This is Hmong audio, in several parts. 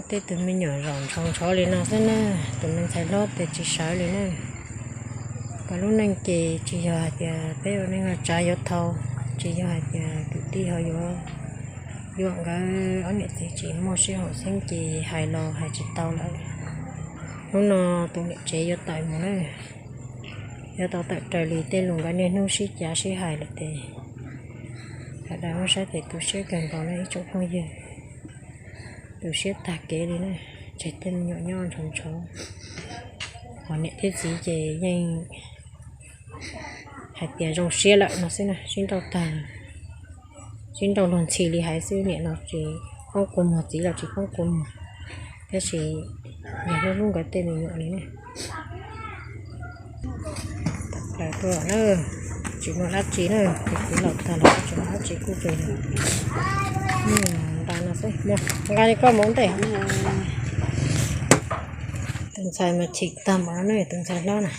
Tej tus me nyuam zaum ntshov ntshov li no xwb na, tus me ntxhais hlob tias tsis sawv li na. Peb lub neej ces tsis yog hais tias peb ua neej los tsav yuav tau, tsis yog hais tias kwv tij ho yuav yuam nkawd ob niam txiv tsis muaj sij hawm xeeb ces hais los hais tsis tau lawm. Hnub no tus niam tsev yuav tawm mus na, yuav tau tawm raws li tej lus nkawd niaj hnub sib cav sib hais lawm ces, sawv daws muab saib ces tu siab kawg nkaus na ib tsoom phooj ywg. Tu siab tag kev li na, tseg tej me nyuam nyob ntshov ntshov, ho niam thiab txiv ces yeej hais tias zoo siab lawm no xwb na, sib nrauj tag, sib nrauj luag ntxhi li hais xwb, niam los tsis poob kua muag txiv los tsis poob kua muag, tab sis yog hlub hlub nkawd tej me nyuam li na. Tawm plaws tuaj na, tsis muaj dab tsi na, kuv laus tag los tsis muaj dab tsi kuj tsis nqa no xwb, nqa li koj mus ntej. Tus ntxhais mas chim tag npaum no ne, tus ntxhais hlob na,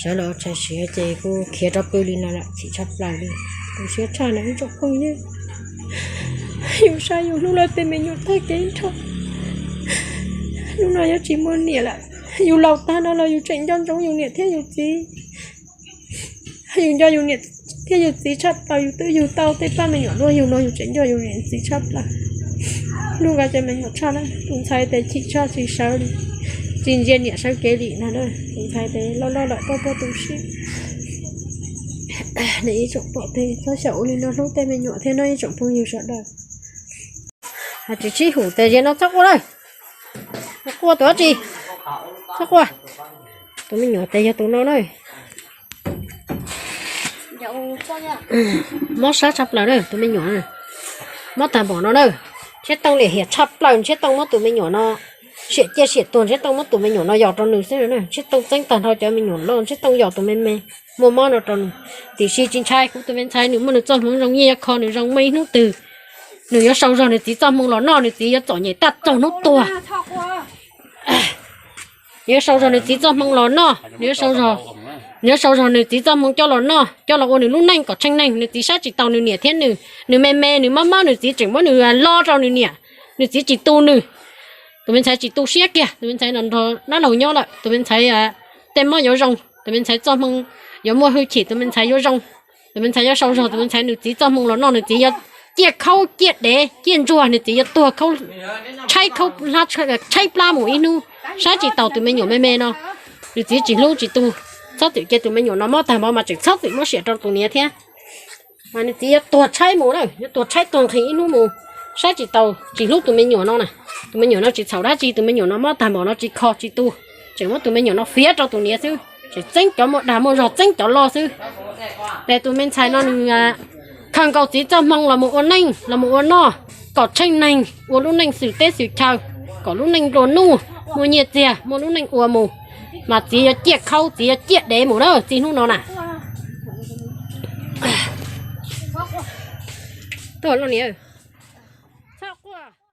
sawv los ua tshais siav ces kuj khiav rov pw li no lawm, chim tshaj plaws li. Tu siab tshaj na ib tsoom phooj ywg, yus saib yus hlub lawv tej me nyuam tag kev nrho. Hnub no yuav tsis muaj niam lawm, yus laus tag no los yus tseem nco ntsoov yus niam thiab yus txiv. Yus nco yus niam thiab yus txiv tshaj plaws, yus twb yug tau tej paj me nyuam luaj yug no yus tseem nco yus niam txiv tshaj plaws. Hlub nkawd cov me nyuam tshaj na, tus ntxhais tes chim tshaj tsis sawv li, tsis ntsia niam sawv kev li no na, tus ntxhais tes loj loj lawm tuaj tuaj tu siab. Nej ib tsoom pom tes txhob xyaum ua li no hlub tej me nyuam thiab no ib tsoom phooj ywg sawv daws. Tsis sib hum tes ze no txhob quaj lawm, quaj tus dab tsi, txhob quaj. Tus me nyuam tes yog tus no na. Mob sab tshaj plaws na tus me nyuam, mob tag npaum no na. Ntshiab Tooj liam hiam tshaj plaws, Ntshiab Tooj muab tus me nyuam no siam ciaj siam tuag, Ntshiab Tooj muab tus me nyuam no yos rau nws xwb. Ntshiab Tooj txeeb tag nrho cov me nyuam loj, Ntshiab Tooj yos tus me me muaj mob no rau nws. Tiam sis tsis ntshai, kuv tus me ntxhais nws muaj nws txoj hmoov zoo, nyiaj yuav kho nws zoo, muaj ib hnub twg nws yuav sau zog nws txiv txoj hmoo los noj, nws txiv yuav txom nyem tag txog hnub tuag. Nws yuav sau zog nws txiv txoj hmoo los noj, nws yuav sau zog, nws yuav sau zog nws txiv txoj hmoo coj los noj, coj los ua nws lub neej kom tsheej neeg. Nws txiv saib tsis taus nws niam thiab nws, nws me me nws mob mob nws txiv tseem muab nws lo rau nws niam, nws txiv tsis tu nws. Tus me ntxhais tsis tu siab kiag, tus me ntxhais no nrog dab laug nyob lawm, tus me ntxhais tej mob yuav zoo, tus me ntxhais txoj hmoo yuav muaj hwj chim, tus me ntxhais yuav zoo. Tus me ntxhais yuav sau zog tus me ntxhais nws txiv txoj hmoo los noj, nws txiv yuav ciaj khaub ciaj dev ciaj ntsuag, nws txiv yuav tuag khaub, tshaib khaub, tshaib plab mus ib hnub. Saib tsis taus tus me nyuam me me no, nws txiv tsis hlub tsis tu, txhob txwm cia tus me nyuam no mob tag npaum mas tseem txhob txwm muab siam rau tus niam thiab. Mas nws txiv yuav tuag tshaib mus na, yuav tuag tshaib tuag nqhis ib hnub mus. Saib tsis taus tsis hlub tus me nyuam no na, tus me nyuam no tsis txhaum dab tsi, tus me nyuam no mob tag npaum no tsis kho tsis tu, tseem muab tus me nyuam no fiav rau tus niam xwb, tseem txeeb cov muaj dag muaj zog, txeeb cov loj xwb. Ces tus me ntxhais no nws khaws nkaus txiv txoj hmoo los mus ua neej los mus ua noj, kom tsheej neeg ua lub neej xwm teb xwm chaw, kom lub neej nplua nuj, muaj nyiaj txiag, muaj lub neej ua mus. Mas txiv yuav ciaj khaub, txiv yuav ciaj dev mus na txij hnub no na. Tuaj los niam.